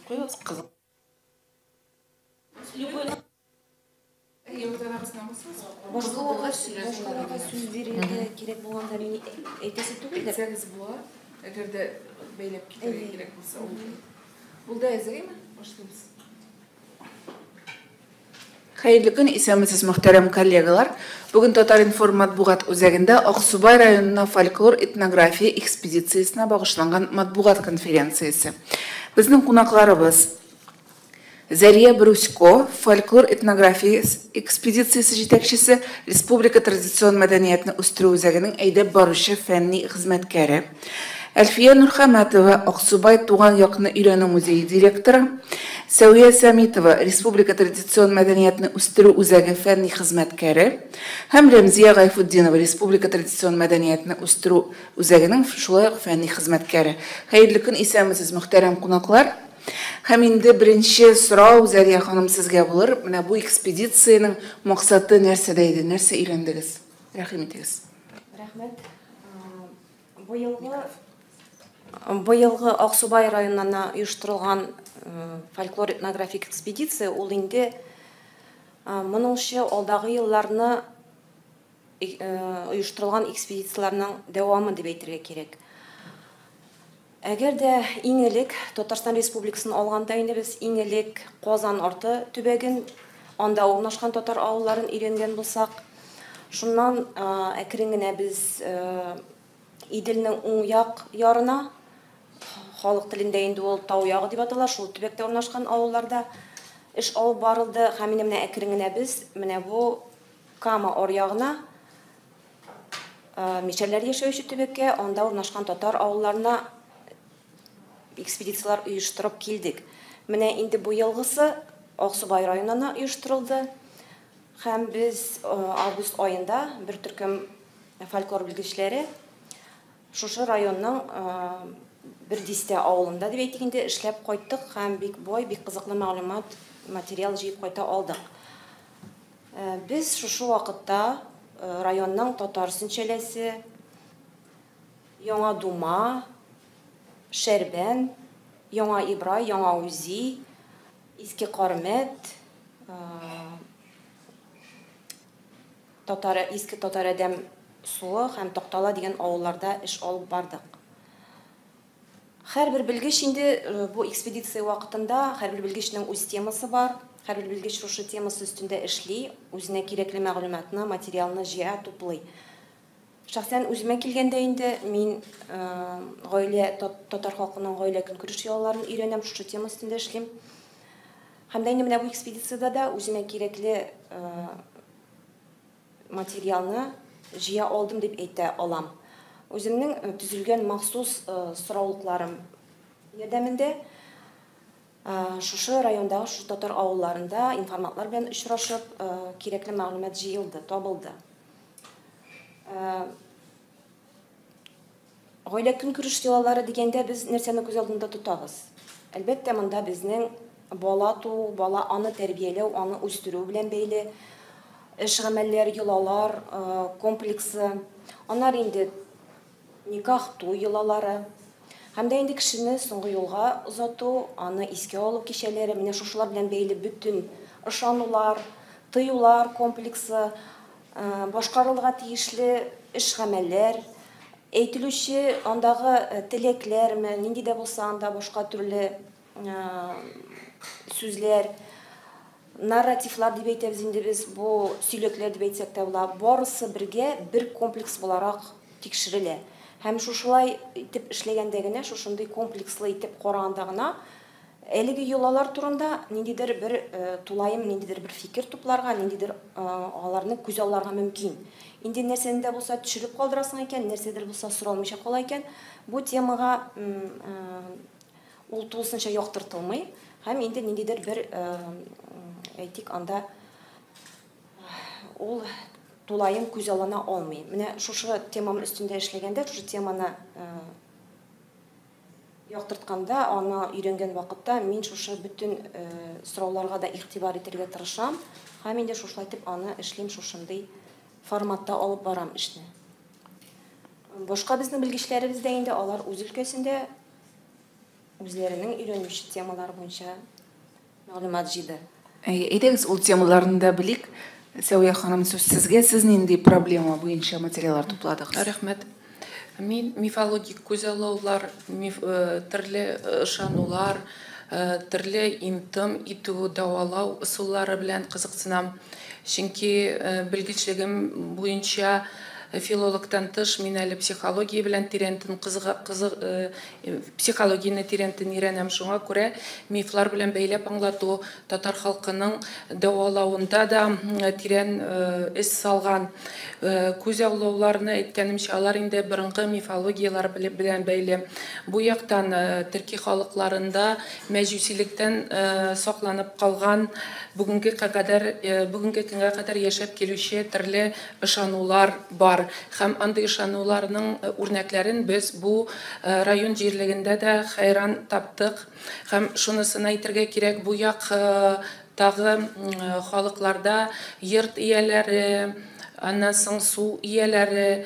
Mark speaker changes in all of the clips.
Speaker 1: Куегыз, кызык.
Speaker 2: Башкаларга сүз бирергә кирәк булганда мин әйтәсе түгел дә.
Speaker 3: Әйтсәгез була, әгәр дә бәйләп китәргә кирәк булса, ул. Булды, әзер әйме? Башлыйбыз. Хәерле көн, исәнмесез, мөхтәрәм коллегалар. Бүген Татар-информ матбугат үзәгендә Аксубай районына фольклор-этнография экспедициясенә багышланган матбугат конференциясе. Безнең кунакларыбыз Зәрия Брусько, фольклор-этнография экспедициясе җитәкчесе, Республика традицион мәдәниятне үстерү үзәгенең әйдәп баручы фәнни хезмәткәре. Әлфия Нурхәмәтова, Аксубай туган якны өйрәнү музее директоры. Сәвия Сәмитова, Республика традицион мәдәниятне үстерү үзәге фәнни хезмәткәре. Һәм Рәмзия Гайфутдинова, Республика традицион мәдәниятне үстерү үзәгенең шулай ук фәнни хезмәткәре. Хәерле көн, исәнмесез, мөхтәрәм кунаклар. Һәм инде беренче сорау, Зәрия ханым, сезгә булыр. Менә бу экспедициянең максаты нәрсәдә иде? Нәрсә өйрәндегез? Рәхим итегез.
Speaker 2: Рәхмәт. Быелгы Аксубай районына оештырылган фольклор-этнографик экспедиция ул инде моңынчы алдагы елларны оештырылган экспедицияләрнең дәвамы дип әйтергә кирәк. Әгәр дә иң элек Татарстан Республикасын алганда инде без иң элек Казан арты төбәген, анда урнашкан татар авылларын өйрәнгән булсак, шуннан әкрен генә без Иделнең уң як ярына, халык телендә инде ул тау ягы дип атала, шул төбәктә урнашкан авылларда эш алып барылды. Һәм инде менә әкрен генә без менә бу Кама аръягына, мишәрләр яшәүче төбәккә, анда урнашкан татар авылларына экспедицияләр оештырып килдек. Менә инде бу елгысы Аксубай районына оештырылды. Һәм без август аенда бер төркем фольклор белгечләре шушы районның бер дистә авылында дип әйтик инде эшләп кайттык һәм бик бай, бик кызыклы мәгълүмат, материал җыеп кайта алдык. Без шушы вакытта районның Татар Сөнчәләсе, Яңа Дума, Шәрбән, Яңа Ибрай, Яңа Үзи, Иске Кармәт, Татар, Иске Татар Әдәм суы һәм Тактала дигән авылларда эш алып бардык. Һәрбер белгеч инде бу экспедиция вакытында, һәрбер белгечнең үз темасы бар, һәрбер белгеч шушы темасы өстендә эшли, үзенә кирәкле мәгълүматны, материалны җыя, туплый. Шәхсән үземә килгәндә инде мин гаилә, татар халкының гаилә көнкүреш йолаларын өйрәнәм, шушы тема өстендә эшлим. Һәм дә инде менә бу экспедициядә дә үземә кирәкле материалны җыя алдым дип әйтә алам. Үземнең төзелгән махсус сораулыкларым ярдәмендә шушы райондагы шушы татар авылларында информантлар белән очрашып, кирәкле мәгълүмат җыелды, табылды. Гаилә көнкүреш йолалары дигәндә без нәрсәне күз алдында тотабыз? Әлбәттә, монда безнең бала туу, бала аны тәрбияләү, аны үстерү белән бәйле эш гамәлләр, йолалар комплексы. Аннары инде никах, туй йолалары. Һәм дә инде кешене соңгы юлга озату, аны искә алу кичәләре, менә шушылар белән бәйле бөтен ышанулар, тыюлар комплексы, башкарылырга тиешле эш гамәлләр, әйтелүче андагы теләкләрме, нинди дә булса анда башка төрле сүзләр, нарративлар дип әйтәбез инде без, бу сөйләкләр дип әйтсәк тә була, барысы бергә бер комплекс буларак тикшерелә. Һәм шушылай итеп эшләгәндә генә, шушындый комплекслы итеп караганда гына әлеге йолалар турында ниндидер бер тулаем, ниндидер бер фикер тупларга, ниндидер аларны күз алларга мөмкин. Инде нәрсәне дә булса төшереп калдырасың икән, нәрсәдер булса соралмыйча кала икән, бу темага ул тулысынча яктыртылмый һәм инде ниндидер бер, әйтик, анда ул тулаем күз аллана алмый. Менә шушы темам өстендә эшләгәндә, шушы теманы яктыртканда, аны өйрәнгән вакытта мин шушы бөтен сорауларга да игътибар итәргә тырышам һәм инде шушылай итеп аны эшлим, шушындый форматта алып барам эшне. Башка безнең белгечләребез дә инде алар үз өлкәсендә Үзләренең өйрәнүче темалары буенча мәгълүмат җыйды.
Speaker 3: Әйдәгез, ул темаларны да белик. Сәвия ханым, сүз сезгә. Сез нинди проблема буенча материаллар тупладыгыз?
Speaker 1: Рәхмәт. Мин мифологик күзаллаулар, төрле ышанулар, төрле им-том итү, дәвалау ысуллары белән кызыксынам. Чөнки белгечлегем буенча филологтан тыш мин әле психология белән тирәнтен психологияне тирәнтен өйрәнәм. Шуңа күрә мифлар белән бәйләп аңлату татар халкының дәвалавында да тирән эз салган. Күзаллауларны әйткәнемчә, алар инде борынгы мифологияләр белән бәйле. Бу яктан төрки халыкларында мәҗүсилектән сакланып калган бүгенге көнгә кадәр яшәп килүче төрле ышанулар бар. Һәм андый ышануларның үрнәкләрен без бу район җирлегендә дә хәйран таптык. Һәм шунысын әйтергә кирәк, бу як тагы халыкларда йорт ияләре, аннан соң су ияләре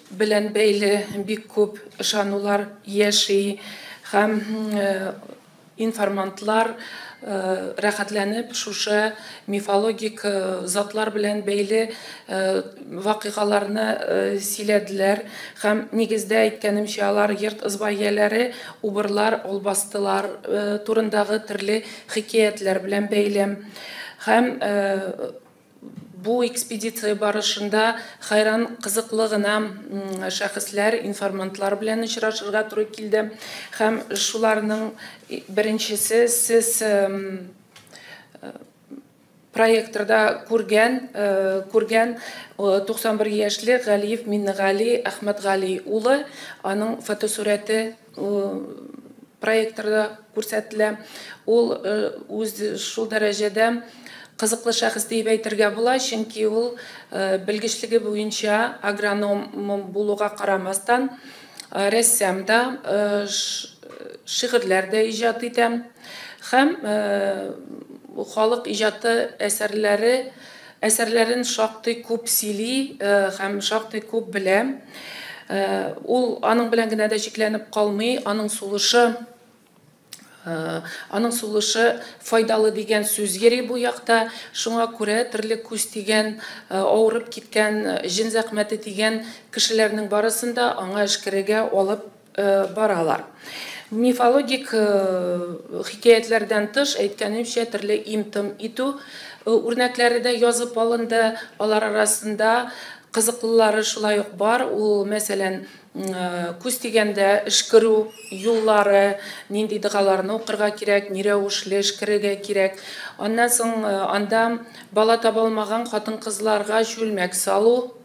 Speaker 1: белән бәйле бик күп ышанулар яши. Һәм информантлар рәхәтләнеп шушы мифологик затлар белән бәйле вакыйгаларны сөйләделәр. Һәм нигездә әйткәнемчә, алар йорт ызба ияләре, убырлар, албастылар турындагы төрле хикәятләр белән бәйле. Һәм бу экспедиция барышында хәйран кызыклы гына шәхесләр, информантлар белән очрашырга туры килде. Һәм шуларның беренчесе сез проекторда күргән 91 яшьлек Галиев Миннегали Әхмәтгали улы, аның фотосурәте проекторда күрсәтелә. Ул үз шул дәрәҗәдә кызыклы шәхес дип әйтергә була, чөнки ул белгечлеге буенча агроном булуга карамастан рәссам да, шигырьләр дә иҗат итә. Һәм халык иҗаты әсәрләрен шактый күп сөйли һәм шактый күп белә. Ул аның белән генә дә чикләнеп калмый, аның сулышы файдалы дигән сүз йөри бу якта. Шуңа күрә төрле күз тигән, авырып киткән, җен зәхмәте тигән кешеләрнең барысын да аңа эшкәрергә алып баралар. Мифологик хикәятләрдән тыш, әйткәнемчә, төрле им-том итү үрнәкләре дә язып алынды. Алар арасында кызыклылары шулай ук бар. Ул, мәсәлән, күз тигәндә эшкерү юллары, нинди догаларны укырга кирәк, ни рәвешле эшкерергә кирәк. Аннан соң анда бала таба алмаган хатын-кызларга чүлмәк салу,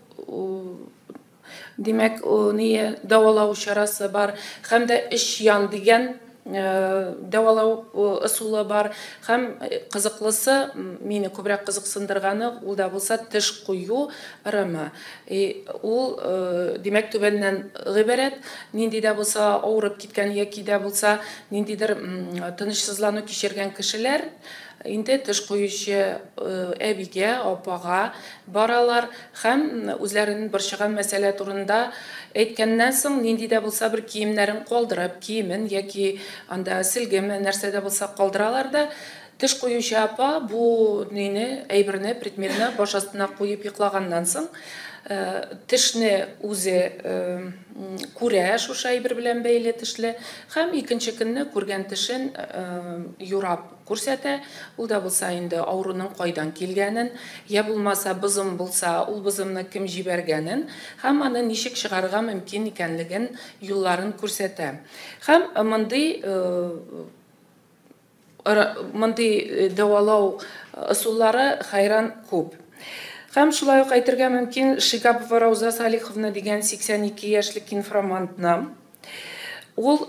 Speaker 1: димәк, ни дәвалау чарасы бар. Һәм дә эч ян дигән дәвалау ысулы бар. Һәм кызыклысы, мине күбрәк кызыксындырганы, ул да булса теш кую ырымы. Ул, димәк, түбәннән гыйбарәт. Нинди дә булса авырып киткән яки дә булса ниндидер тынычсызлану кичергән кешеләр инде теш куючы әбигә, апага баралар һәм үзләрен борчыган мәсьәлә турында әйткәннән соң нинди дә булса бер киемнәрен калдырып, киемен яки анда силгеме, нәрсә дә булса калдыралар да, теш куючы апа бу нине, әйберне, предметны баш астына куеп йоклаганнан соң тешне үзе күрә, шушы әйбер белән бәйле тешле, һәм икенче көнне күргән тешен юрап күрсәтә. Ул да булса инде авыруның кайдан килгәнен, я булмаса бозым булса, ул бозымны кем җибәргәнен һәм аны ничек чыгарырга мөмкин икәнлеген, юлларын күрсәтә. Һәм мондый дәвалау ысуллары хәйран күп. Һәм шулай ук әйтергә мөмкин Шигапова Рауза Салиховна дигән 82 яшьлек информантны. Ул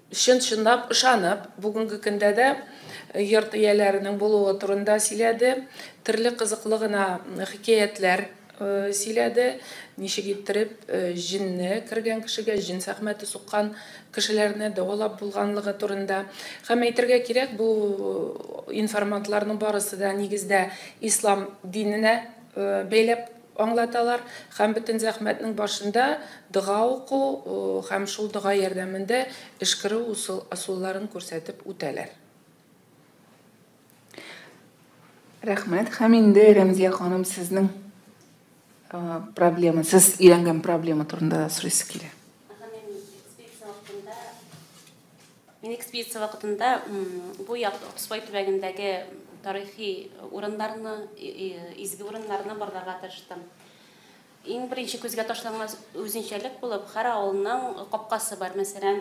Speaker 1: чын-чынлап ышанып, бүгенге көндә дә йорт ияләренең булуы турында сөйләде. Төрле кызыклы гына хикәятләр сөйләде. Ничек иттереп җенне кергән кешегә, җен сәхмәте суккан кешеләрне дәвалап булганлыгы турында. Һәм әйтергә кирәк, бу информантларның барысы да нигездә ислам диненә бәйләп аңлаталар һәм бөтен зәхмәтнең башында дога уку һәм шул дога ярдәмендә эшкерү ысулларын күрсәтеп үтәләр.
Speaker 3: Рәхмәт. Һәм инде Рәмзия ханым, сезнең проблема, сез өйрәнгән проблема турында да сорыйсы килә.
Speaker 4: Мин экспедиция вакытында бу як Аксубай төбәгендәге тарихи урыннарны, изге урыннарны барларга тырыштым. Иң беренче күзгә ташланган үзенчәлек булып, һәр авылның капкасы бар. Мәсәлән,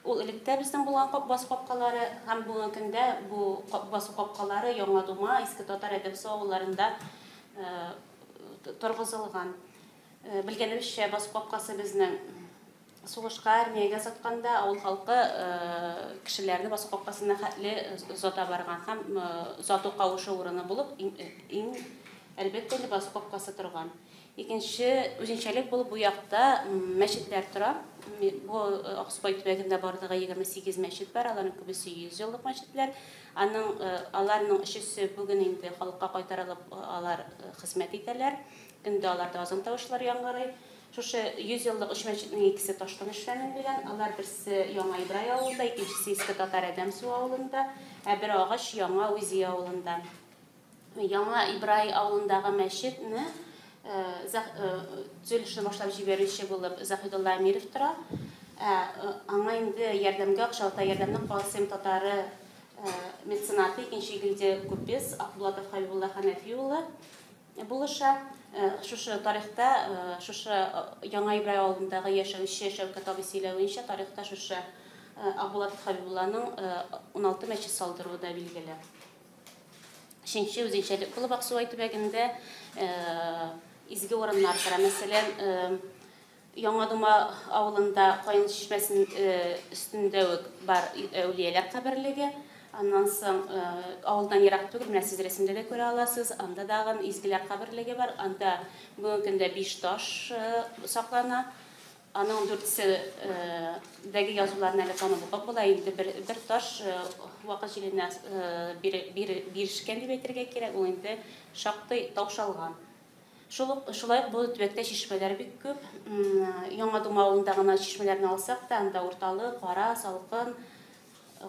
Speaker 4: ул электә безнең булган басу капкалары һәм бүгенге көндә бу басу капкалары Яңа Дума, Иске Татар Әдәмсу авылларында торгызылган. Белгәнебезчә, басу капкасы безнең сугышка, армиягә сатканда авыл халкы кешеләрне басу капкасына хәтле озата барган һәм озату кавышу урыны булып иң әлбәттә инде басу капкасы торган. Икенче үзенчәлек булып бу якта мәчетләр тора. Бу Аксубай төбәгендә барлыгы 28 мәчет бар, аларның күбесе 100 еллык мәчетләр. Аларның өчесе бүген инде халыкка кайтарылып, алар хезмәт итәләр. Көндә аларда азан тавышлары яңгырый. Шушы 100 еллык өч мәчетнең икесе таштан эшләнелгән. Алар берсе Яңа Ибрай авылында, икенчесе Иске Татар Әдәмсу авылында, ә бер агач Яңа Үзи авылында. Яңа Ибрай авылындагы мәчетне төзелешне башлап җибәрүче булып Заһидулла Әмиров тора. Аңа инде ярдәмгә, акчалата ярдәмне Касыйм татары меценаты, икенче гильдия купец Акбулатов Хәбибулла Хәнәфи улы булыша. Шушы тарихта, шушы Яңа Ибрай авылындагы яшәүче Шәүкәт абый сөйләвенчә, тарихта шушы Акбулатов Хәбибулланың 16 мәчет салдыруы да билгеле. Өченче үзенчәлек булып Аксубай төбәгендә изге урыннар тора. Мәсәлән, Яңа Дума авылында Каен чишмәсенең өстендә үк бар әүлияләр каберлеге. Аннан соң авылдан ерак түгел, менә сез рәсемдә дә күрә аласыз, анда дагын изгеләр каберлеге бар. Анда бүгенге көндә 5 таш саклана. Аның дүртсе дәге язуларны әле танып укып була. Инде бер таш вакыт җиленә бирешкән дип әйтергә кирәк, ул инде шактый таушалган. Шулай ук бу төбәктә чишмәләр бик күп. Яңа Дума авылында гына чишмәләрне алсак та, анда урталы, кара, салкын,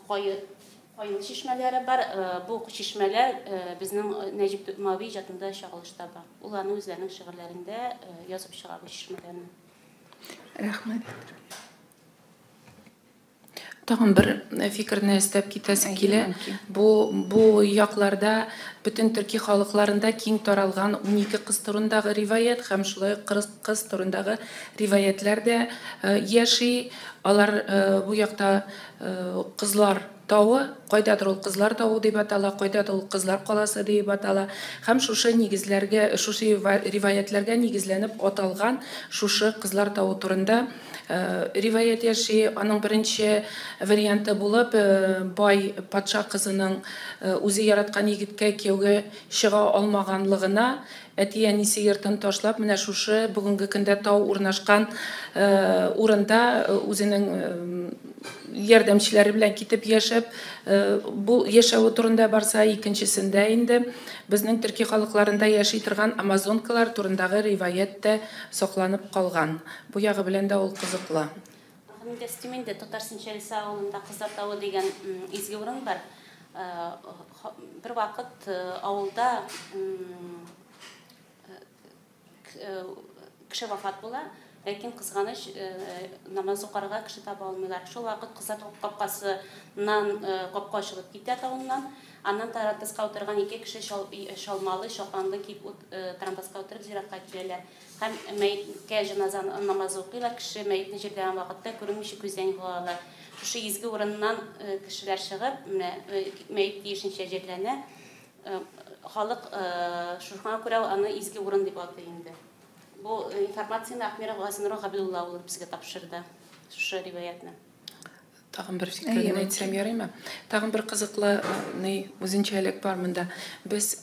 Speaker 4: кайын чишмәләре бар. Бу чишмәләр безнең Нәҗип Мави иҗатында чагылыш таба. Ул аны үзләренең шигырьләрендә язып чыга бу чишмәләрне.
Speaker 3: Рәхмәт.
Speaker 1: Тагын бер фикерне өстәп китәсе килә. Бу якларда бөтен төрки халыкларында киң таралган 12 кыз турындагы риваять һәм шулай ук 40 кыз турындагы риваятлар да яши. Алар бу якта кызлар тавы, кайдадыр ул кызлар тавы дип атала, кайдадыр ул кызлар каласы дип атала. Һәм шушы нигезләргә, шушы риваятләргә нигезләнеп аталган шушы кызлар тавы турында риваят яши. Аның беренче варианты булып, бай патша кызының үзе яраткан егеткә кияүгә чыга алмаганлыгына әти-әнисе йортын ташлап, менә шушы бүгенге көндә тау урнашкан урында үзенең ярдәмчеләре белән китеп яшәп, бу яшәве турында барса, икенчесендә инде безнең төрки халыкларында яши торган амазонкалар турындагы риваять тә сакланып калган. Бу ягы белән дә ул кызыклы.
Speaker 4: Мин дә өстим инде, Татар Синчәлесе авылында Кызлар тавы дигән изге урын бар. Бер вакыт авылда кеше вафат була, ләкин кызганыч намаз укырга кеше таба алмыйлар. Шул вакыт Кызлар капкасыннан капка ачылып китә тавыннан. Аннан тарантаска утырган ике кеше шалмалы, шапанлы киеп тарантаска утырып зиратка киләләр. Һәм мәеткә җеназа намазы укыйлар. Кеше мәетне җирләгән вакытта күренмичә күздән югалалар. Шушы изге урыннан кешеләр чыгып, менә мәет тиешенчә җирләнә. Халык шуңа күрә аны изге урын дип атый инде. Бу информацияне Ахмеров Газинур Габдулла улы безгә тапшырды, шушы риваятны.
Speaker 1: Тагын бер фикерне әйтсәм ярыймы? Тагын бер кызыклы үзенчәлек бар монда. Без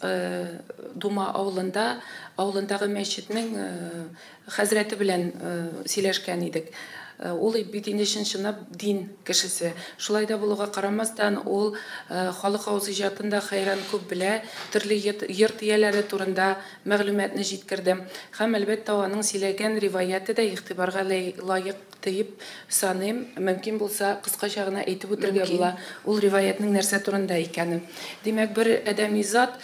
Speaker 1: Дума авылындагы мәчетнең хәзрәте белән сөйләшкән идек. Ул бит инде чын-чынлап дин кешесе. Шулай да булуга карамастан, ул халык авыз иҗатын да хәйран күп белә, төрле йорт ияләре турында мәгълүматны җиткерде. Һәм, әлбәттә, аның сөйләгән риваяте дә игътибарга лаек дип саныйм. Мөмкин булса, кыскача гына әйтеп үтергә була ул риваятның нәрсә турында икәнен. Димәк, бер адәми зат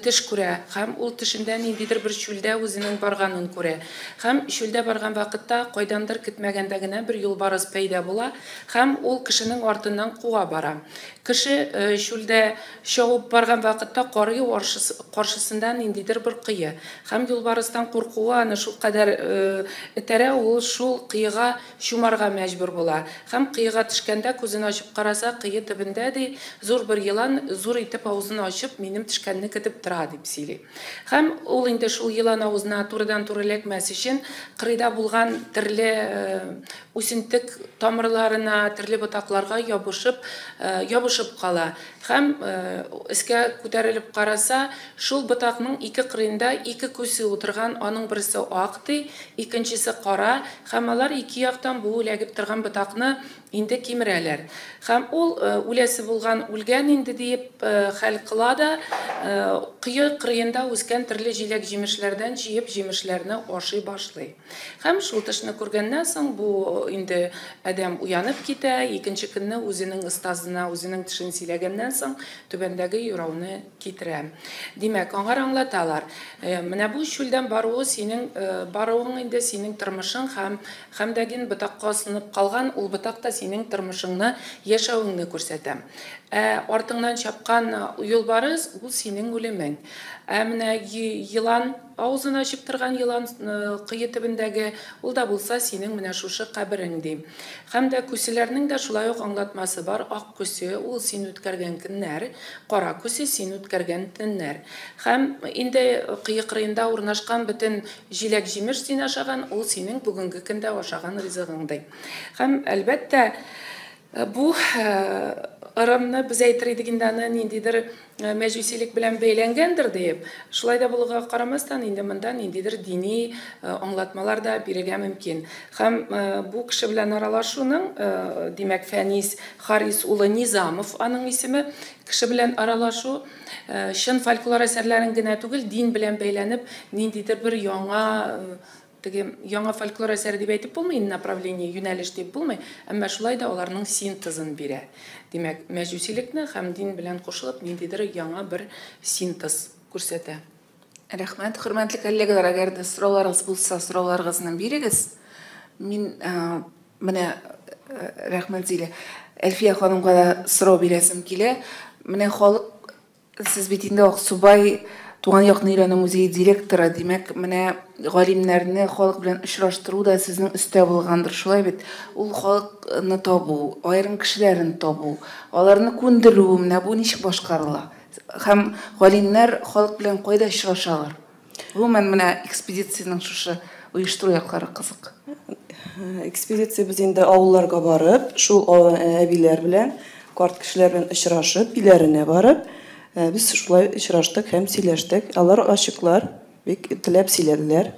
Speaker 1: төш күрә һәм ул төшендә ниндидер бер чүлдә үзенең барганын күрә. Һәм чүлдә барган вакытта кайдандыр көтмәгәндә генә бер юлбарыс пәйда була һәм ул кешенең артыннан куа бара. Кеше чүлдә чабып барган вакытта карый каршысында ниндидер бер кыя. Һәм юлбарыстан куркуы аны шулкадәр этәрә, ул шул кыяга чумарга мәҗбүр була. Һәм кыяга төшкәндә күзен ачып караса, кыя төбендә ди зур бер елан зур итеп авызын ачып минем төшкәнне көтеп тора дип сөйли. Һәм ул инде шул елан авызына турыдан-туры эләкмәс өчен кырыйда булган төрле үсентек тамырларына, төрле ботакларга ябышып кала. Һәм өскә күтәрелеп караса, шул ботакның ике кырыенда ике күсе утырган, аның берсе ак ди, икенчесе кара, һәм алар ике яктан бу эләгеп торган ботакны инде кимерәләр. Һәм ул үләсе булган үлгән инде диеп хәл кыла да, кыя кырыенда үскән төрле җиләк-җимешләрдән җыеп җимешләрне ашый башлый. Һәм шул төшне күргәннән соң бу инде адәм уянып китә, икенче көнне үзенең остазына үзенең төшен сөйләгәннән соң түбәндәге юрауны китерә. Димәк, аңар аңлаталар. Менә бу чүлдән баруы синең баруың инде синең тормышың һәм дәген ботакка асылынып калган ул ботак та синең тормышыңны, яшәвеңне күрсәтә. Ә артыңнан чапкан юлбарыс ул синең үлемең. Ә менә елан, авызын ачып торган елан кыя төбендәге, ул да булса синең менә шушы каберең ди. Һәм дә күселәрнең дә шулай ук аңлатмасы бар. Ак күсе ул син үткәргән көннәр, кара күсе син үткәргән төннәр. Һәм инде кыя кырыенда урнашкан бөтен җиләк-җимеш син ашаган, ул синең бүгенге көндә ашаган ризыгың ди. Һәм әлбәттә бу ырымны без әйтер идек инде аны ниндидер мәҗүсилек белән бәйләнгәндер диеп. Шулай да булуга карамастан инде монда ниндидер дини аңлатмалар да бирергә мөмкин. Һәм бу кеше белән аралашуның, димәк, Фәнис Харис улы Низамов аның исеме, кеше белән аралашу чын фольклор әсәрләрен генә түгел, дин белән бәйләнеп ниндидер бер яңа теге яңа фольклор әсәре дип әйтеп булмый, направление, юнәлеш дип булмый, әмма шулай да аларның синтезын бирә. Димәк, мәҗүсилекне һәм дин белән кушылып ниндидер яңа бер синтез күрсәтә.
Speaker 3: Рәхмәт, хөрмәтле коллегалар, әгәр дә сорауларыгыз булса, сорауларыгызны бирегез. Мин менә рәхмәт Зилә, Әлфия ханымга да сорау бирәсем килә. Менә халык, сез бит инде Аксубай Туган якны өйрәнү музее директоры, димәк, менә галимнәрне халык белән очраштыру да сезнең өстә булгандыр, шулай бит? Ул халыкны табу, аерым кешеләрен табу, аларны күндерү, менә бу ничек башкарыла? Һәм галимнәр халык белән кайда очрашалар? Гомумән, менә экспедициянең шушы оештыру яклары кызык.
Speaker 5: Экспедиция без инде авылларга барып, шул әбиләр белән, карт кешеләр белән очрашып, өйләренә барып, без шулай очраштык һәм сөйләштек. Алар ачыклар, бик теләп сөйләделәр.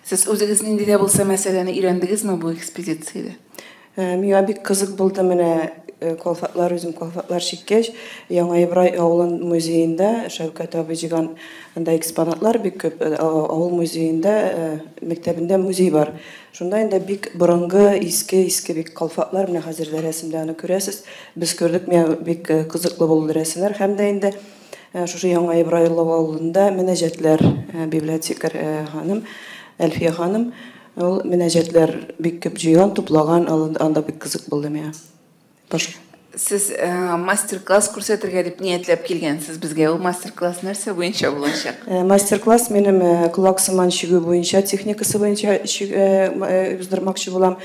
Speaker 3: Сез үзегез нинди дә булса мәсьәләне өйрәндегезме бу экспедициядә?
Speaker 5: Миңа бик кызык булды менә калфаклар, үзем калфаклар чиккәч, Яңа Ибрай авылын музеенда Шәүкәт абый җыйган анда экспонатлар бик күп. Авыл музеенда, мәктәбендә музей бар. Шунда инде бик борынгы, иске-иске бик калфаклар, менә хәзер дә рәсемдә аны күрәсез. Без күрдек, миңа бик кызыклы булды рәсемнәр. Һәм дә инде шушы Яңа Ибрай авылында мөнәҗәтләр, библиотекарь ханым, Әлфия ханым, ул мөнәҗәтләр бик күп җыйган, туплаган, анда бик кызык булды миңа.
Speaker 3: Сез мастер-класс күрсәтергә дип ниятләп килгәнсез безгә. Ул мастер-класс нәрсә буенча булачак?
Speaker 5: Мастер-класс минем колак сыман чигү буенча, техникасы буенча уздырмакчы булам.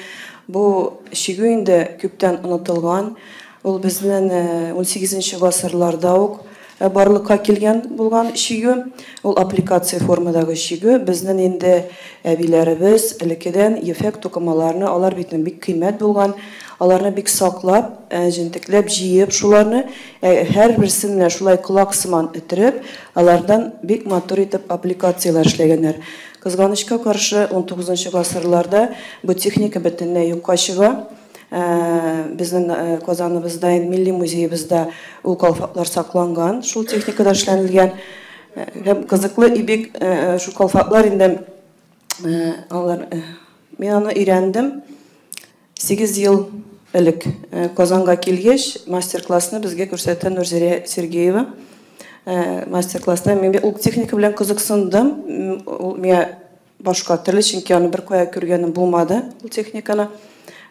Speaker 5: Бу чигү инде күптән онытылган. Ул безнең 18 гасырларда ук барлыкка килгән булган чигү. Ул аппликация формадагы чигү. Безнең инде әбиләребез элеккедән ефәк тукымаларны, алар бит бик кыйммәт булган, аларны бик саклап, җентекләп җыеп шуларны, һәрберсен менә шулай колак сыман өтереп, алардан бик матур итеп аппликацияләр эшләгәннәр. Кызганычка каршы, 19 гасырларда бу техника бөтенләй юкка чыга. Безнең Казаныбызда, милли музеебызда ул калфаклар сакланган, шул техникада эшләнелгән. Һәм кызыклы бик шул калфаклар инде алар, мин аны өйрәндем 8 ел элек. Казанга килгәч, мастер-классны безгә күрсәтә Нурзирә Сергеева. Мастер-класста мин ул техника белән кызыксындым. Ул миңа башка төрле, чөнки аны бер кая күргәнем булмады ул техниканы.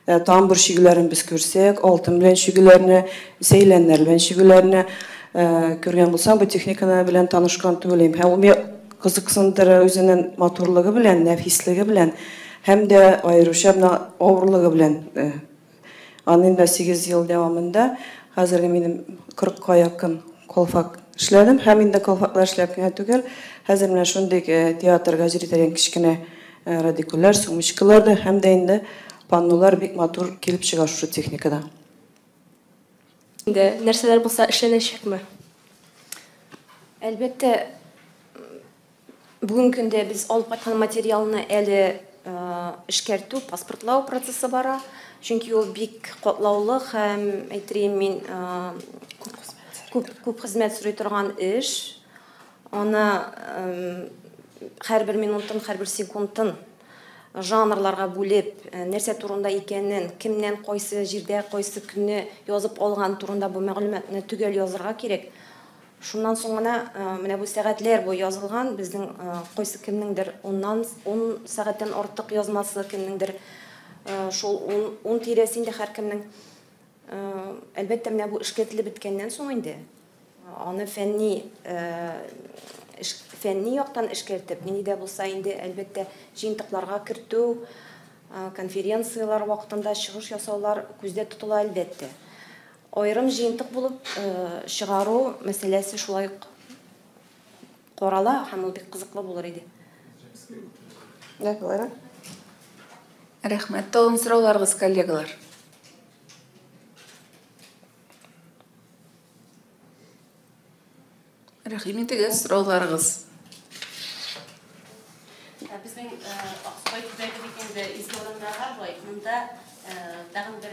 Speaker 5: Тамбур чигүләрен без күрсәк, алтын белән чигүләрне, сәйләннәр белән чигүләрне күргән булсам, бу техниканы белән танышкан түгел идем. Һәм ул миңа кызыксындыра үзенең матурлыгы белән, нәфислеге белән, һәм дә аеруча менә авырлыгы белән. Аны инде 8 ел дәвамында, хәзерге минем 40-ка якын калфак эшләдем, һәм инде калфаклар эшләп кенә түгел, хәзер менә шундый театрга җөри торган кечкенә радикуллар, сумочкалар да, һәм дә инде паннолар бик матур килеп чыга шушы техникада.
Speaker 6: Инде нәрсәләр булса эшләнәчәкме?
Speaker 2: Әлбәттә, бүгенге көндә без алып кайткан материалны әле эшкәртү, паспортлау процессы бара. Чөнки ул бик катлаулы һәм, әйтер мин, күп хезмәт сорый торган эш. Аны һәрбер минутын, һәрбер секундын жанрларга бүлеп, нәрсә турында икәнен, кемнән, кайсы җирдә, кайсы көнне язып алган турында бу мәгълүматны төгәл язырга кирәк. Шуннан соң гына менә бу сәгатьләр бу язылган, безнең кайсы кемнеңдер 10 сәгатьтән артык язмасы, кемнеңдер шул 10 тирәсе инде һәркемнең. Әлбәттә, менә бу эшкәртелеп беткәннән соң инде аны фәнни яктан эшкәртеп, нинди дә булса инде әлбәттә җыентыкларга кертү, конференцияләр вакытында чыгыш ясаулар күздә тотыла әлбәттә. Аерым җыентык булып чыгару мәсьәләсе шулай ук карала һәм ул бик кызыклы булыр иде.
Speaker 3: Рәхмәт. Тагын сорауларыгыз, коллегалар? Рәхим итегез, сорауларыгыз.
Speaker 4: Безнең Аксубай төбәге бит инде изге урыннарга бай. Монда тагын бер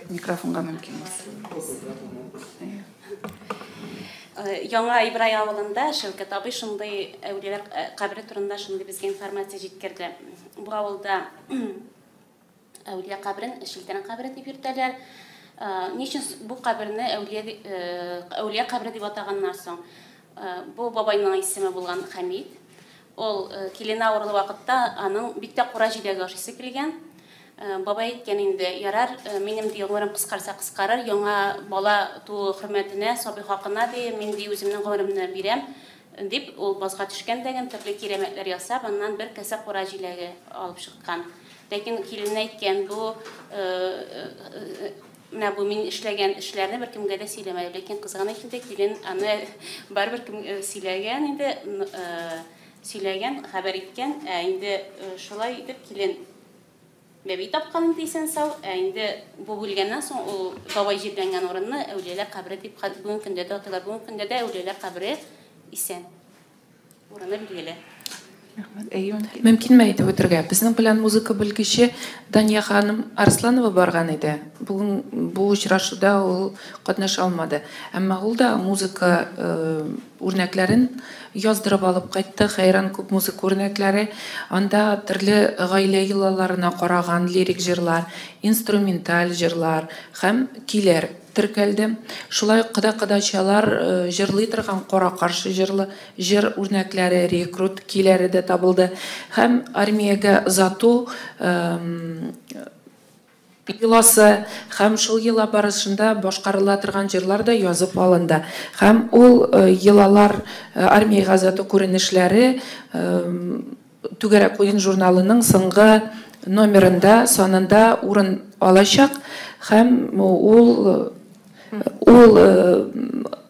Speaker 3: микрофонга мөмкин булса.
Speaker 4: Яңа Ибрай авылында Шәүкәт абый шундый әүлияләр кабере турында шундый безгә информация җиткерде. Бу авылда әүлия каберен Шилтән кабере дип йөртәләр. Ни өчен бу каберне әүлия кабере дип атаганнар соң? Бу бабайның исеме булган Хәмид. Ул килене авырлы вакытта аның бик тә кура җиләге ашыйсы килгән. Бабай әйткән инде, ярар, минем ди гомерем кыскарса кыскарыр, яңа бала туу хөрмәтенә, сабый хакына ди, мин ди үземнең гомеремне бирәм дип, ул базга төшкән дәген төрле кирәмәтләр ясап, аннан бер кәсә кура җиләге алып чыккан. Ләкин килене әйткән, бу менә бу мин эшләгән эшләрне беркемгә дә сөйләмәде. Ләкин кызганыч инде килен аны барыбер кем сөйләгән инде, сөйләгән, хәбәр иткән. Ә инде шулай итеп килен бәби тапкан инде исән сау. Ә инде бу үлгәннән соң ул бабай җирләнгән урынны әүлияләр кабере дип бүгенге көндә дә атыйлар. Бүгенге көндә дә әүлияләр кабере исән. Урыны билгеле.
Speaker 1: Мөмкинме әйтеп үтергә? Безнең белән музыка белгече Дания ханым Арсланова барган иде. Бүген бу очрашуда ул катнаша алмады. Әмма ул да музыка үрнәкләрен яздырып алып кайтты. Хәйран күп музыка үрнәкләре. Анда төрле гаилә йолаларына караган лирик җырлар, инструменталь җырлар һәм көйләр теркәлде. Шулай ук кода-кодачалар җырлый торган кара-каршы җырлы җыр үрнәкләре, рекрут көйләре дә табылды. Һәм армиягә озату йоласы һәм шул йола барышында башкарыла торган җырлар да язып алынды. Һәм ул йолалар, армиягә озату күренешләре Түгәрәк уен журналының соңгы номерында, санында урын алачак. Һәм ул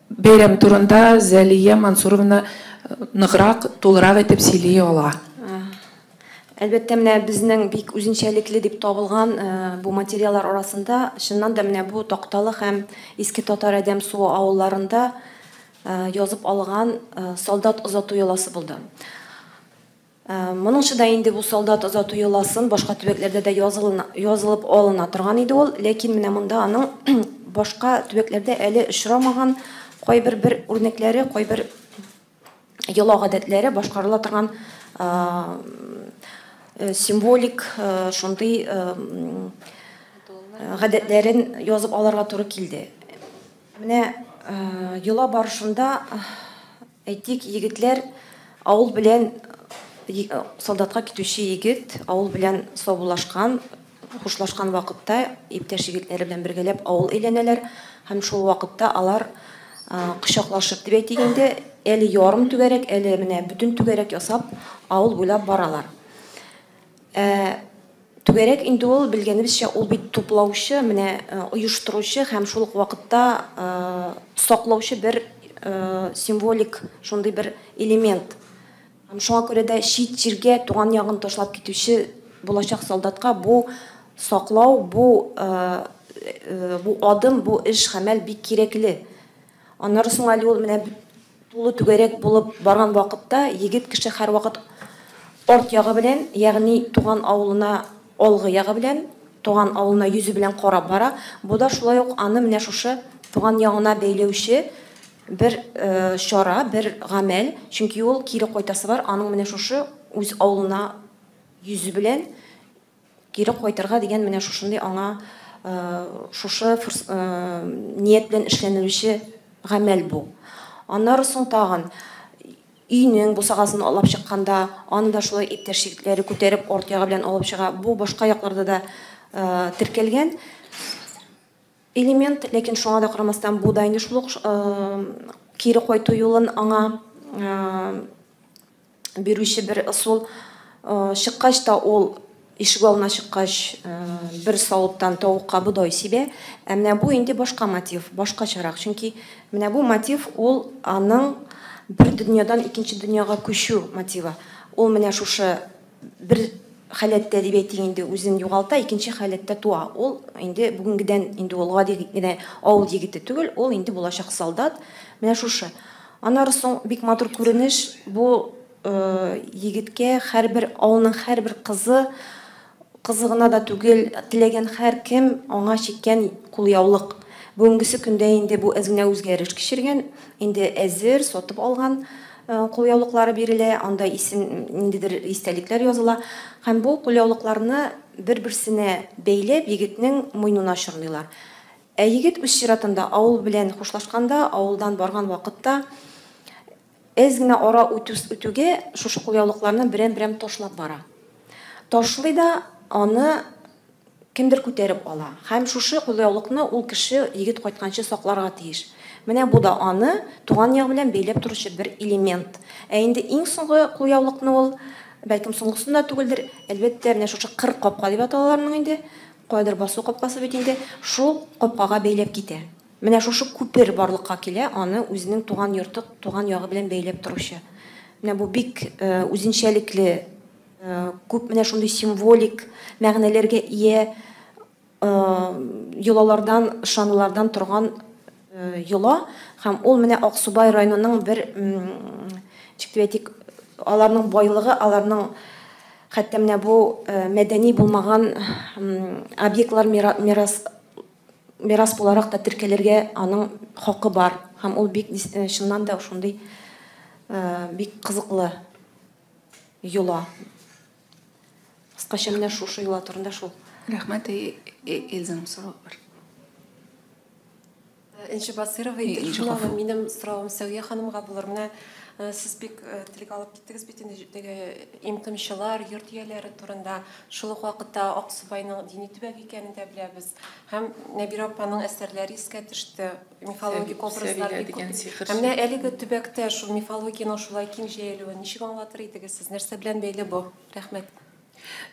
Speaker 1: бәйрәм турында Зәлия Мансуровна ныграк, тулырак итеп сөйли ала.
Speaker 2: Әлбәттә, менә безнең бик үзенчәлекле дип табылган бу материаллар арасында чыннан да менә бу Такталы һәм Иске Татар Адәм суы авылларында язып алган солдат озату йоласы булды. Моныңчы да инде бу солдат озату йоласын башка төбәкләрдә дә язылып алына торган иде ул, ләкин менә монда аның башка төбәкләрдә әле очрамаган кайбер бер үрнәкләре, кайбер йола гадәтләре башкарыла торган символик шундый гадәтләрен язып алырга туры килде. Менә йола барышында, әйтик, егетләр авыл белән солдатка китүче егет авыл белән саубуллашкан, хушлашкан вакытта иптәш егетләре белән бергәләп авыл әйләнәләр һәм шул вакытта алар кочаклашып дип әйтик инде, әле ярым түгәрәк, әле менә бөтен түгәрәк ясап авыл буйлап баралар. Түгәрәк инде ул, белгәнебезчә, ул бит туплаучы, менә оештыручы һәм шул ук вакытта саклаучы бер символик шундый бер элемент. Һәм шуңа күрә дә чит җиргә туган ягын ташлап китүче булачак солдатка бу саклау, бу адым, бу эш, гамәл бик кирәкле. Аннары соң әле ул менә тулы түгәрәк булып барган вакытта егет кеше һәрвакыт арт ягы белән, ягъни туган авылына алгы ягы белән, туган авылына йөзе белән карап бара. Бу да шулай ук аны менә шушы туган ягына бәйләүче бер чара, бер гамәл, чөнки ул кире кайтасы бар, аның менә шушы үз авылына йөзе белән кире кайтырга дигән менә шушындый аңа шушы ният белән эшләнелүче гамәл бу. Аннары соң тагын өйнең бусагасын алып чыкканда, аны да шулай иптәш егетләре күтәреп арт ягы белән алып чыга. Бу башка якларда да теркәлгән элемент, ләкин шуңа да карамастан бу да инде шул ук кире кайту юлын аңа бирүче бер ысул. Чыккач та ул ишек алдына чыккач бер савыттан тавыкка бодай сибә. Ә менә бу инде башка мотив, башкачарак. Чөнки менә бу мотив ул аның бер дөньядан икенче дөньяга күчү мотивы. Ул менә шушы бер халәттә дип әйтик инде үзен югалта, икенче халәттә туа. Ул инде бүгенгедән инде ул гади генә авыл егете түгел, ул инде булачак солдат. Менә шушы. Аннары соң бик матур күренеш бу егеткә һәрбер авылның һәрбер кызы, кызы гына да түгел, теләгән һәркем аңа чиккән кулъяулык. Бүгенгесе көндә инде бу әз генә үзгәреш кичергән, инде әзер сатып алган кулъяулыклары бирелә, анда исем, ниндидер истәлекләр языла. Һәм бу кулъяулыкларны бер-берсенә бәйләп егетнең муенына чорныйлар. Ә егет үз чиратында авыл белән хушлашканда, авылдан барган вакытта әз генә ара үтүгә шушы кулъяулыкларны берәм-берәм ташлап бара. Ташлый да аны кемдер күтәреп ала. Һәм шушы кулъяулыкны ул кеше егет кайтканчы сакларга тиеш. Менә бу да аны туган ягы белән бәйләп торучы бер элемент. Ә инде иң соңгы кулъяулыкны ул, бәлкем соңгысын да түгелдер, әлбәттә, менә шушы кыр капка дип аталаларның инде, кайдыр басу капкасы бит инде, шул капкага бәйләп китә. Менә шушы күпер барлыкка килә, аны үзенең туган йорты, туган ягы белән бәйләп торучы. Менә бу бик үзенчәлекле, күп менә шундый символик мәгънәләргә ия йолалардан, ышанулардан торган йола. Һәм ул менә Аксубай районының бер, ничек дип әйтик, аларның байлыгы, аларның хәтта менә бу мәдәни булмаган объектлар мирас буларак та теркәлергә аның хакы бар. Һәм ул бик чыннан да шундый бик кызыклы йола. Кыскача менә шушы йола турында шул.
Speaker 3: Рәхмәт, Эльзаның соравы бар.
Speaker 7: Энҗе Басыйрова, Идел, минем соравым Сәүя ханымга булыр. Менә сез бик телгә алып киттегез бит инде теге имтымчылар, йорт ияләре турында. Шул ук вакытта Аксубайның дини төбәк икәнен дә беләбез. Һәм Нәбирә апаның әсәрләре искә төште, мифологик образлар бик күп. Һәм менә әлеге төбәктә шул мифологиянең шулай киң җәелүен ничек аңлатыр идегез сез? Нәрсә белән бәйле бу? Рәхмәт.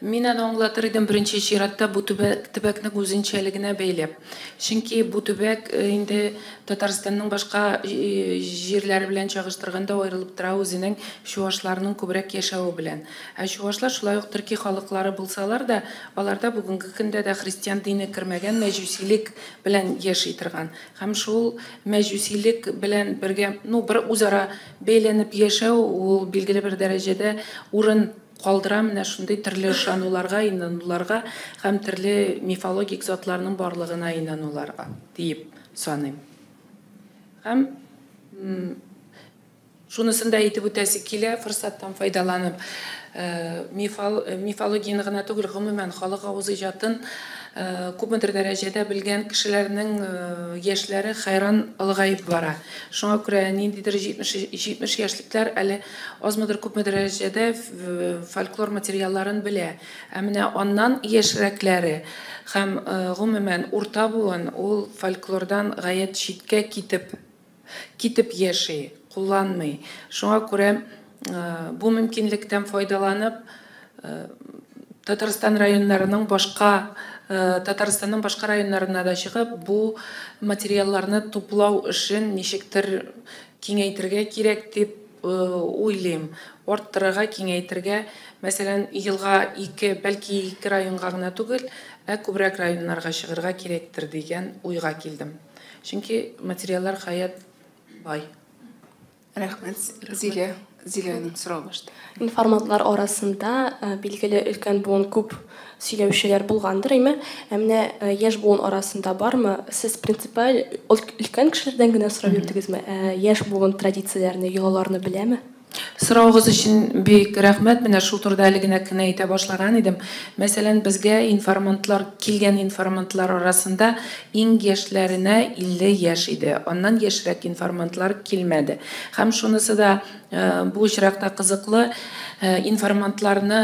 Speaker 1: Мин аны аңлатыр идем беренче чиратта бу төбәкнең үзенчәлегенә бәйләп. Чөнки бу төбәк инде Татарстанның башка җирләре белән чагыштырганда аерылып тора үзенең чуашларның күбрәк яшәве белән. Ә чуашлар шулай ук төрки халыклары булсалар да, аларда бүгенге көндә дә христиан дине кермәгән, мәҗүсилек белән яши торган. Һәм шул мәҗүсилек белән бергә, ну, бер үзара бәйләнеп яшәү ул билгеле бер дәрәҗәдә урын калдыра менә шундый төрле ышануларга, инануларга һәм төрле мифологик затларның барлыгына инануларга диеп саныйм. Һәм шунысын да әйтеп үтәсе килә, форсаттан файдаланып, мифологияне генә түгел, гомумән халык авыз иҗатын күпмедер дәрәҗәдә белгән кешеләрнең яшьләре хайран олыгаеп бара. Шуңа күрә ниндидер 70 яшьлекләр әле азмыдыр күпмедер дәрәҗәдә фольклор материалларын белә. Ә менә аннан яшьрәкләре һәм гомумән урта буын ул фольклордан гаять читкә китеп яши, кулланмый. Шуңа күрә бу мөмкинлектән файдаланып, Татарстан районнарының башка, Татарстанның башка районнарына да чыгып, бу материалларны туплау эшен ничектер киңәйтергә кирәк дип уйлыйм. Арттырырга, киңәйтергә, мәсәлән, елга 2, бәлки 2 районга гына түгел, ә күбрәк районнарга чыгарга кирәктер дигән уйга килдем. Чөнки материаллар гаять бай.
Speaker 3: Рәхмәт, Зилә. Зиләнең сорау башта.
Speaker 6: Информантлар арасында билгеле өлкән буын күп сөйләүчеләр булгандыр, әмма ә менә яшь буын арасында бармы? Сез принципаль өлкән кешеләрдән генә сорап йөрдегезме? Яшь буын традицияләрне, йолаларны беләме?
Speaker 1: Сорауыгыз өчен бик рәхмәт. Менә шул турыда әле генә кенә әйтә башлаган идем. Мәсәлән, безгә информантлар, килгән информантлар арасында иң яшьләренә 50 яшь иде. Аннан яшьрәк информантлар килмәде. Һәм шунысы да бу очракта кызыклы, информантларны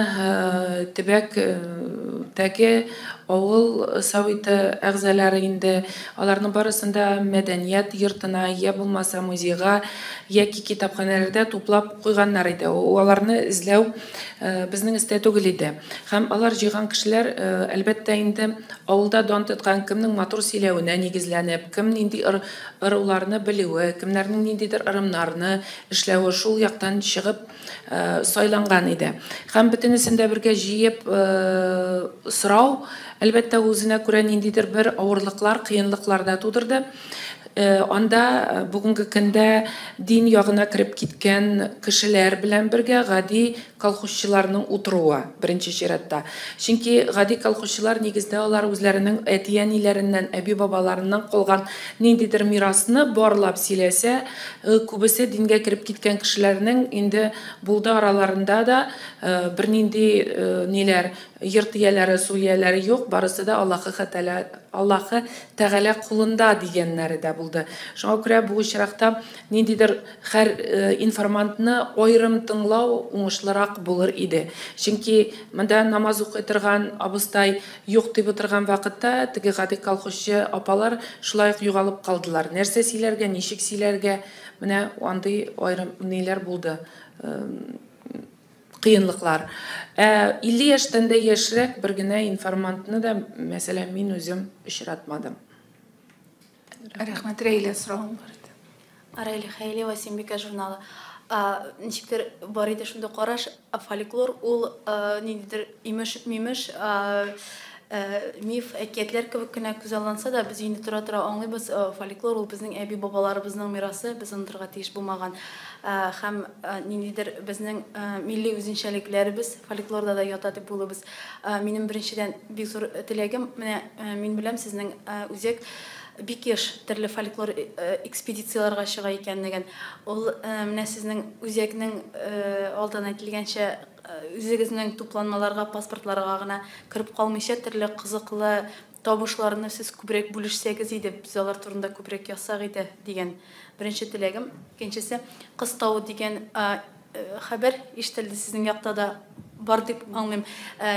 Speaker 1: төбәктәге авыл советы әгъзалары инде аларның барысын да мәдәният йортына, я булмаса музейга, яки китапханәләрдә туплап куйганнар иде. Аларны эзләү безнең истә түгел иде. Һәм алар җыйган кешеләр, әлбәттә инде, авылда дан тоткан кемнең матур сөйләвенә нигезләнеп, кем нинди ыруларны белүе, кемнәрнең ниндидер ырымнарны эшләве шул яктан чыгып сайланган иде. Һәм бөтенесен дә бергә җыеп сорау, әлбәттә, үзенә күрә ниндидер бер авырлыклар, кыенлыклар да тудырды. Анда бүгенге көндә дин ягына кереп киткән кешеләр белән бергә гади колхозчыларның утыруы беренче чиратта. Чөнки гади колхозчылар нигездә алар үзләренең әти-әниләреннән, әби-бабаларыннан калган ниндидер мирасны барлап сөйләсә, күбесе дингә кереп киткән кешеләрнең инде булды араларында да бернинди ниләр, йорт ияләре, су ияләре юк, барысы да Аллаһы Тәгалә кулында дигәннәре дә булды. Шуңа күрә бу очракта ниндидер һәр информантны аерым тыңлау уңышлырак булыр иде. Чөнки монда намаз укый торган абыстай юк дип утырган вакытта теге гади колхозчы апалар шулай ук югалып калдылар. Нәрсә сөйләргә, ничек сөйләргә, менә андый аерым ниләр булды. Кыенлыклар. 50 яшьтән дә яшьрәк бер генә информантны да, мәсәлән, мин үзем очратмадым.
Speaker 3: Рәхмәт, Рәйлә, соравым бар иде.
Speaker 8: Рәйлә Хәйлиева, Симбика журналы. Ничектер бар иде шундый караш, фольклор ул ниндидер имеш-мимеш, миф, әкиятләр кебек кенә күзалланса да, без инде тора-тора аңлыйбыз, фольклор ул безнең әби-бабаларыбызның мирасы, без онытырга тиеш булмаган. Һәм ниндидер безнең милли үзенчәлекләребез фольклорда да ята дип уйлыйбыз. Минем беренчедән бик зур теләгем, менә мин беләм, сезнең үзәк бик еш төрле фольклор экспедицияләргә чыга икәнлеген. Ул менә сезнең үзәкнең алдан әйтелгәнчә үзегезнең тупланмаларга, паспортларга гына кереп калмыйча төрле кызыклы табышларны сез күбрәк бүлешсәгез иде, без алар турында күбрәк язсак иде дигән беренче теләгем. Икенчесе, Кыз тавы дигән хәбәр ишетелде сезнең якта да бар дип аңлыйм.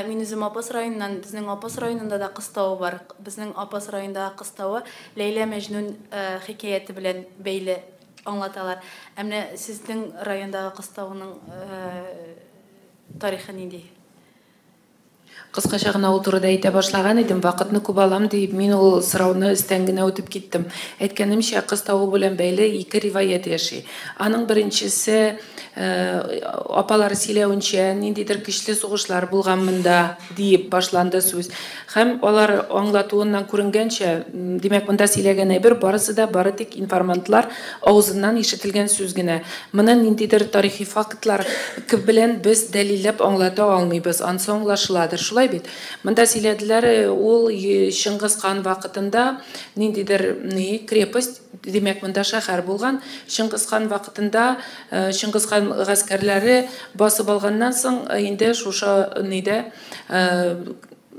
Speaker 8: Мин үзем Апас районыннан, безнең Апас районында да Кыз тавы бар. Безнең Апас районындагы Кыз тавы Ләйлә Мәҗнүн хикәяте белән бәйле аңлаталар. Ә менә сезнең райондагы Кыз тавының тарихы нинди?
Speaker 1: Кыскача гына ул турыда әйтә башлаган идем, вакытны күп алам дип, мин ул сорауны өстән генә үтеп киттем. Әйткәнемчә, Кыз тавы белән бәйле ике риваять яши. Аның беренчесе, апалар сөйләвенчә, ниндидер көчле сугышлар булган монда, диеп башланды сүз. Һәм алар аңлатуыннан күренгәнчә, димәк, монда сөйләгән әйбер барысы да бары тик информантлар авызыннан ишетелгән сүз генә. Моны ниндидер тарихи фактлар белән без дәлилләп аңлата алмыйбыз. Ансы аңлашыладыр. Шулай бит. Монда сөйләделәр, ул Чыңгыз хан вакытында ниндидер ни крепость, димәк, монда шәһәр булган. Чыңгыз хан вакытында Чыңгыз хан гаскәрләре басып алганнан соң инде шушы нидә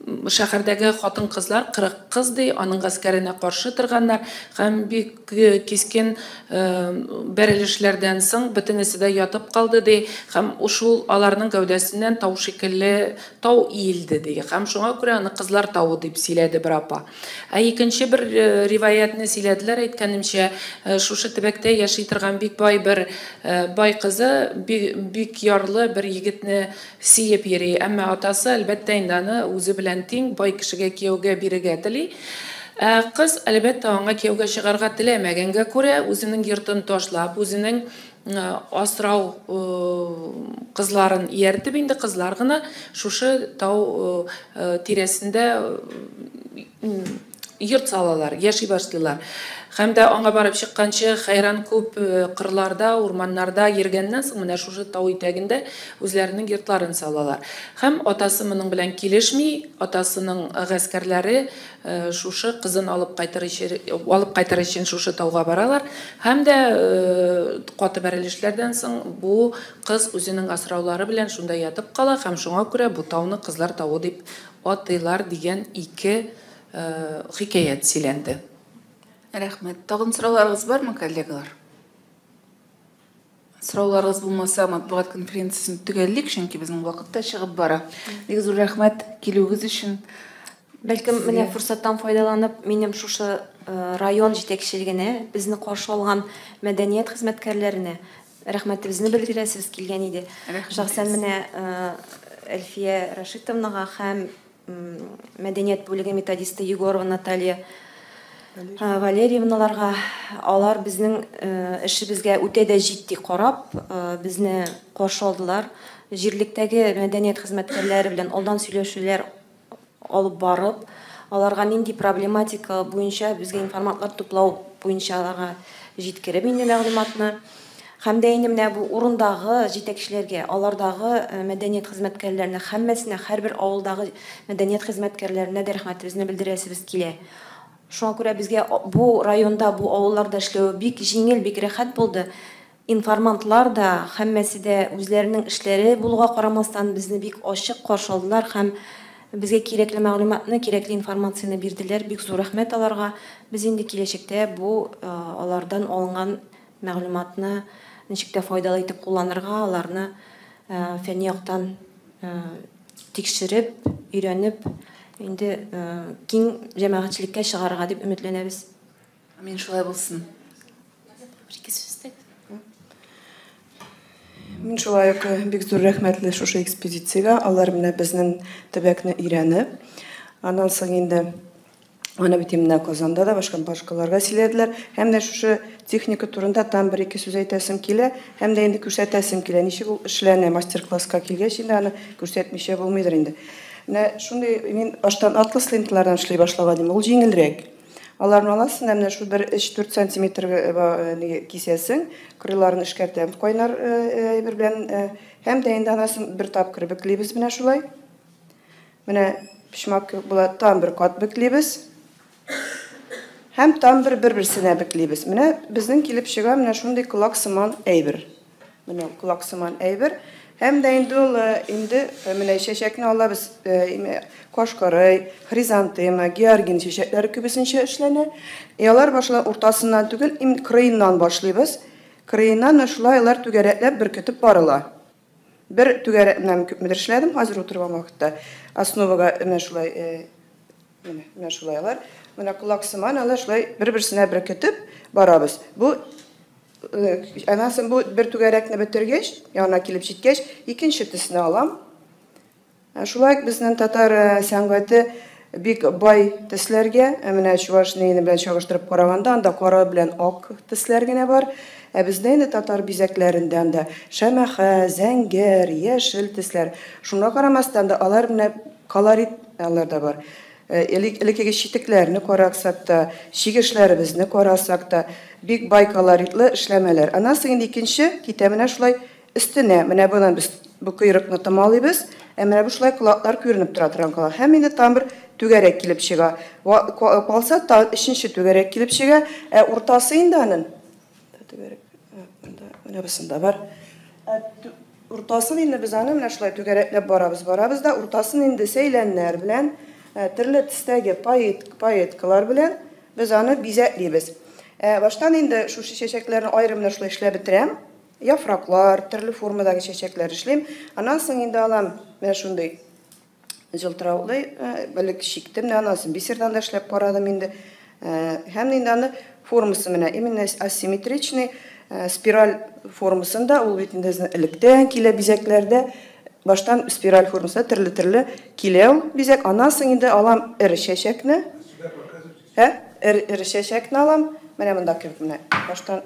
Speaker 1: шәһәрдәге хатын-кызлар 40 кыз ди, аның гаскәренә каршы торганнар һәм бик кискен бәрелешләрдән соң бөтенесе дә ятып калды ди, һәм шул аларның гәүдәсеннән тау шикелле тау иелде ди, һәм шуңа күрә аны Кызлар тавы дип сөйләде бер апа. Ә икенче бер риваятны сөйләделәр, әйткәнемчә, шушы төбәктә яши торган бик бай бер бай кызы бик ярлы бер егетне сөеп йөри, әмма атасы әлбәттә инде аны үзе белән тиң бай кешегә кияүгә бирергә тели. Кыз әлбәттә аңа кияүгә чыгарга теләмәгәнгә күрә үзенең йортын ташлап, үзенең асрау кызларын ияртеп, инде кызлар гына шушы тау тирәсендә йорт салалар, яши башлыйлар. Һәм дә аңа барып чыкканчы хәйран күп кырларда, урманнарда йөргәннән соң менә шушы тау итәгендә үзләренең йортларын салалар. Һәм атасы моның белән килешми, атасының гаскәрләре шушы кызын алып кайтыр өчен шушы тауга баралар. Һәм дә каты бәрелешләрдән соң бу кыз үзенең асраулары белән шунда ятып кала һәм шуңа күрә бу тауны Кызлар тавы дип атыйлар дигән ике хикәят сөйләнде.
Speaker 3: Рәхмәт. Тагын сорауларыгыз бармы, коллегалар? Сорауларыгыз булмаса, матбугат конференциясен төгәллик, чөнки безнең вакыт та чыгып бара. Бик зур рәхмәт килүегез өчен.
Speaker 2: Бәлкем менә форсаттан файдаланып, минем шушы район җитәкчелегенә, безне каршы алган мәдәният хезмәткәрләренә рәхмәтебезне белдерәсебез килгән иде. Шәхсән менә Әлфия Рашитовнага һәм мәдәният бүлеге методисты Егорова Наталья Валерьевналарга, алар безнең эшебезгә үтә дә җитди карап, безне каршы алдылар. Җирлектәге мәдәният хезмәткәрләре белән алдан сөйләшүләр алып барып, аларга нинди проблематика буенча безгә информатлар туплау буенча аларга җиткереп инде мәгълүматны. Һәм дә инде менә бу урындагы җитәкчеләргә, алардагы мәдәният хезмәткәрләренә, һәммәсенә, һәрбер авылдагы мәдәният хезмәткәрләренә дә рәхмәтебезне белдерәсебез килә. Шуңа күрә безгә бу районда, бу авылларда эшләү бик җиңел, бик рәхәт булды. Информантлар да, һәммәсе дә үзләренең эшләре булуга карамастан безне бик ачык каршы алдылар һәм безгә кирәкле мәгълүматны, кирәкле информацияне бирделәр. Бик зур рәхмәт аларга. Без инде киләчәктә бу алардан алынган мәгълүматны ничек тә файдалы итеп кулланырга, аларны фәнни яктан тикшереп, өйрәнеп, инде киң җәмәгатьчелеккә чыгарырга дип өметләнәбез.
Speaker 3: Амин, шулай булсын.
Speaker 5: Мин шулай ук бик зур рәхмәтле шушы экспедициягә. Алар менә безнең төбәкне өйрәнеп, аннан соң инде аны бит менә Казанда да башка башкаларга сөйләделәр. Һәм дә шушы техника турында там бер-ике сүз әйтәсем килә, һәм дә инде күрсәтәсем килә. Ничек ул эшләнә, мастер-класска килгәч инде аны күрсәтмичә булмыйдыр инде. Менә шундый мин баштан атлас ленталардан эшли башлаган идем. Ул җиңелрәк. Аларны аласың, менә шул бер 3-4 сантиметр кисәсең, кырыйларын эшкәртәм кайнар әйбер белән, һәм дә инде анасын бер тапкыр бөклибез менә шулай. Менә почмак була, там бер кат бөклибез. Һәм там бер-берсенә бөклибез. Менә безнең килеп чыга менә шундый колак сыман әйбер. Менә колак сыман әйбер. Һәм дә инде ул инде менә чәчәкне алабыз, кашкарый, хризантема, георгин чәчәкләре күбесенчә эшләнә. И алар башла уртасыннан түгел, кырыеннан башлыйбыз. Кырыеннан шулай алар түгәрәкләп беркетеп барыла. Бер түгәрәк менә күпмедер эшләдем хәзер утырган вакытта. Основага менә шулай менә шулай алар. Менә колак сыман алар шулай бер-берсенә беркетеп барабыз. Бу анасын бу бер түгәрәкне бетергәч, янына килеп җиткәч, икенче төсне алам. Шулай ук безнең татар сәнгате бик бай төсләргә, менә чуваш нигене белән чагыштырып караганда, анда кара белән ак төсләр генә бар. Ә бездә инде татар бизәкләрендә анда шәмәхә, зәңгәр, яшел төсләр. Шуңа карамастан да алар менә колорит аларда бар. Элеккеге читекләрне карасак та, чигешләребезне карасак та, бик бай колоритлы эшләмәләр. Аннан соң инде икенче китә менә шулай өстенә. Менә бунан без бу койрыкны томалыйбыз, ә менә бу шулай колаклар күренеп тора торган колак. Һәм инде там бер түгәрәк килеп чыга. Калса тагын өченче түгәрәк килеп чыга, ә уртасы инде аның түгәрәк, менә бусында бар. Уртасын инде без аны менә шулай түгәрәкләп барабыз, барабыз да уртасын инде сәйләннәр белән, төрле төстәге пайеткалар белән без аны бизәклибез. Баштан инде шушы чәчәкләрне аерым менә шулай эшләп бетерәм. Яфраклар, төрле формадагы чәчәкләр эшлим. Аннан соң инде алам менә шундый җылтыраулы, элек чиктем дә, аннан соң бисердан да эшләп карадым инде. Һәм инде аны формасы менә именно асимметричный спираль формасында, ул бит инде электән килә бизәкләрдә, баштан спираль формасында төрле-төрле килә ул бизәк. Аннан соң инде алам эре чәчәкне. Эре чәчәкне алам. Менә монда кебек менә баштан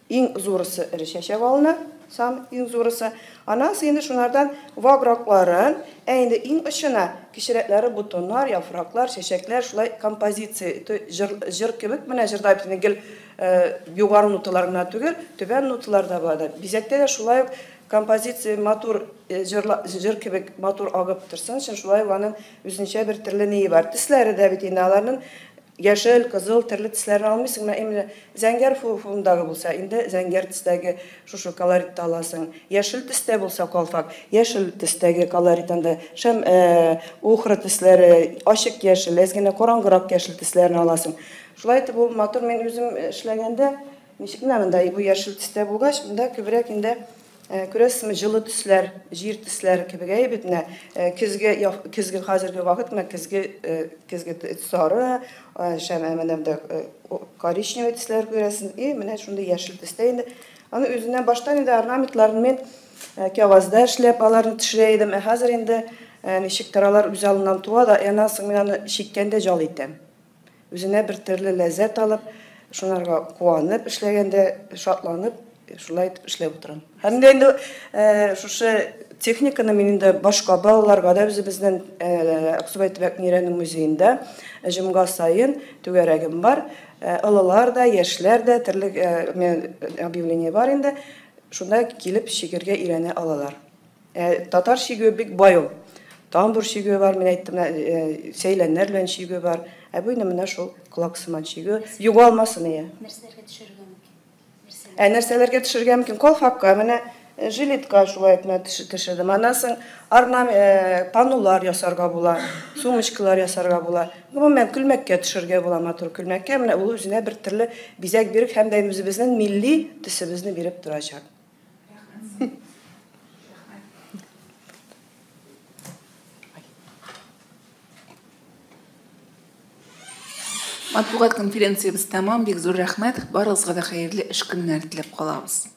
Speaker 5: иң зурысы эре чәчәк алына, сам иң зурысы. Аннан соң инде шунардан вагракларын, ә инде иң очына кечерәкләре бутоннар, яфраклар, чәчәкләр, шулай композиция, җыр кебек, менә җырда бит гел югары ноталар гына түгел, түбән ноталар да була. Бизәктә дә шулай ук композиция матур җыр кебек матур агып торсын өчен шулай ук аның үзенчә бер төрле ние бар. Төсләре дә бит инде аларның яшел, кызыл төрле төсләрне алмыйсың, менә именно зәңгәр фондагы булса, инде зәңгәр төстәге шушы колоритты аласың. Яшел төстә булса калфак, яшел төстәге колорит анда шәм, охра төсләре, ачык яшел, әз генә караңгырак яшел төсләрне аласың. Шулай итеп ул матур, мин үзем эшләгәндә, ничек менә монда бу яшел төстә булгач, монда күбрәк инде күрәсезме, җылы төсләр, җир төсләре кебек әйе бит менә көзге, көзге хәзерге вакыт менә көзге, көзге сары, шәм, менә монда коричневый төсләр күрәсез, и менә шундый яшел төстә инде. Аны үзеннән баштан инде орнаментларын мин кәгазьдә эшләп аларны төшерә идем. Ә хәзер инде ничектер алар үз алыннан туа да, аннан соң мин аны чиккәндә җал итәм. Үзенә бер төрле ләззәт алып, шунарга куанып эшләгәндә, шатланып, шулай итеп эшләп утырам. Һәм дә инде шушы техниканы мин инде башка балаларга да үзебезнең Аксубай төбәк өйрәнү музеенда җомга саен түгәрәгем бар. Олылар да, яшьләр дә төрле объявление бар инде. Шунда килеп чигергә өйрәнә алалар. Татар чигүе бик бай ул. Тамбур чигүе бар, мин әйттем, сәйләннәр белән чигүе бар. Ә бу инде менә шул колак сыман чигү. Югалмасын ия.
Speaker 4: Нәрсәләргә төшерергә мөмкин?
Speaker 5: Ә нәрсәләргә төшерергә мөмкин? Колфакка, менә жилетка шулай менә төшердем. Аннан соң паннолар ясарга була, сумочкалар ясарга була. Гомумән күлмәккә төшерергә була, матур күлмәккә. Менә ул үзенә бер төрле бизәк биреп һәм дә үзебезнең милли төсебезне биреп торачак.
Speaker 3: Матбугат конференциябез тәмам. Бик зур рәхмәт. Барыгызга да хәерле эш көннәре теләп калабыз.